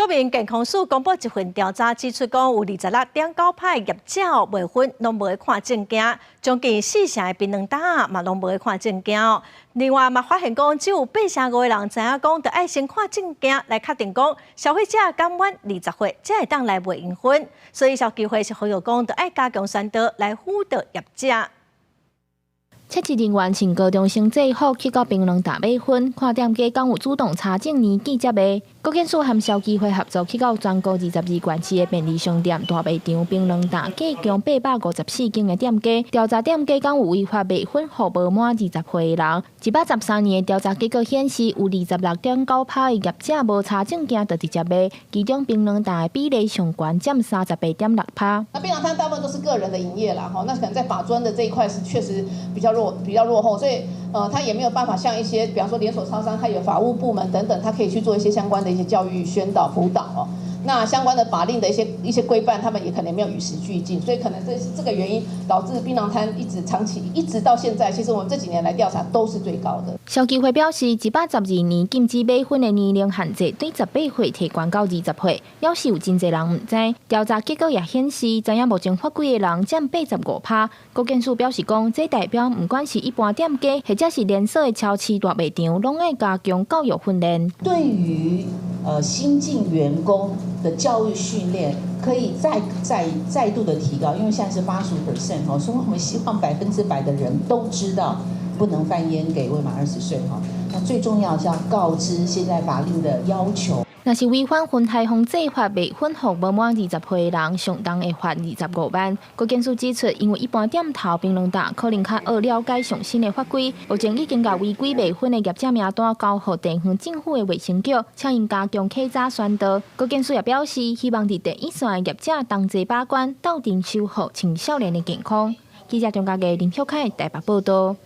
國民健康署公布一份調查，指出講有26.9%業者賣薰攏無看證件，將近四成的檳榔擔嘛攏無看證件。另外嘛發現講，只有8成5的人知影講，著愛先看證件來確定講消費者敢滿二十歲，才會當來賣𪜶薰。所以消基會是呼籲講，著愛加強宣導來輔導業者。測試人員穿高中生制服去到檳榔擔買薰，看店家敢有主動查證年紀才賣。國健署和消基會合作去到全國22縣市的便利商店、大賣場、檳榔擔計共854間的店家，調查店家敢有違法賣薰予無滿二十歲的人。113年的調查結果顯示，有26.9%的業者無查證件就直接賣，其中檳榔擔的比例上懸，佔38.6%。那檳榔攤大部分都是個人的營業啦，吼，那可能在法遵的這一塊是確實比較落後，所以他也沒有辦法像一些，比方說連鎖超商，他有法務部門等等，他可以去做一些相關的一些教育宣導輔導哦。那相關的法令的一些規範，他們也可能沒有與時俱進，所以可能這是這個原因導致檳榔攤一直長期一直到現在，其實我們這幾年來調查都是最高的。消基會表示，112年禁止買薰的年齡限制對18歲提懸到二十歲，表示有真濟人毋知。調查結果也顯示，知影目前法規的人佔85%。國健署表示講，這代表毋管是一般店家，或者是連鎖的超市大賣場，攏愛加強教育訓練。對於新進員工的教育訓練，可以再再再度的提高，因為現在是85% 哦，所以我們希望100%的人都知道不能販菸給未滿20歲哈。那最重要是要告知現在法令的要求。若是違反薰害防制法，賣薰予無滿二十歲的人，上重會罰25萬。國健署指出，因為一般店頭檳榔擔可能較愛了解上新的法規，目前已經共違規賣薰的業者名單交予地方政府的衛生局，請𪜶加強稽查宣導。國健署也表示，希望佇第一線的業者同齊把關，鬥陣守護青少年的健康。記者張家傑、林秀凱台北報道。